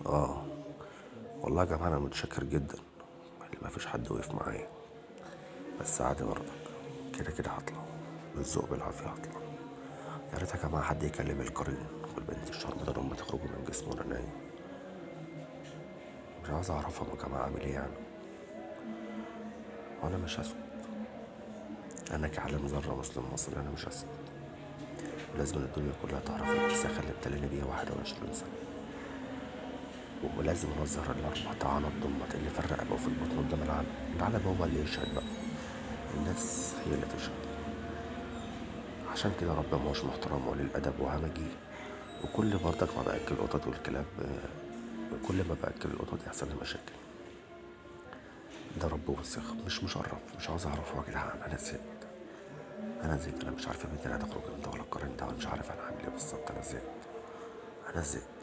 اه والله يا جماعة انا متشكر جدا اللي مفيش حد وقف معايا، بس عادي برضك كده كده هطلع بالذوق بالعافية هطلع. يا ريت يا جماعة حد يكلم القرين والبنت الشرب ده لما تخرجوا من جسمه وانا نايم. مش عاوز اعرفهم يا جماعة اعمل ايه يعني، وانا مش هسكت. انا كعالم ذرة مسلم مصري انا مش هسكت، ولازم الدنيا كلها تعرف الوساخة اللي ابتلينا بيها 21 سنة، ولازم نظهر الأربع طعنات ضمت اللي في الرقبة وفي البطن قدام العالم. العالم هو اللي يشهد بقى، الناس هي اللي تشهد. عشان كده ربنا مش محترم وقليل الأدب وهمجي، وكل برضك ما بأكل القطط والكلاب، كل ما بأكل القطط يحصل لي مشاكل. ده رب وسخ مش مشرف، مش عاوز أعرفه يا جدعان. أنا زهقت، أنا زهقت، أنا مش عارف بنتي هتخرج امتى ولا القرن ده، ولا مش عارف أنا هعمل إيه بالظبط. أنا زهقت، أنا زهقت.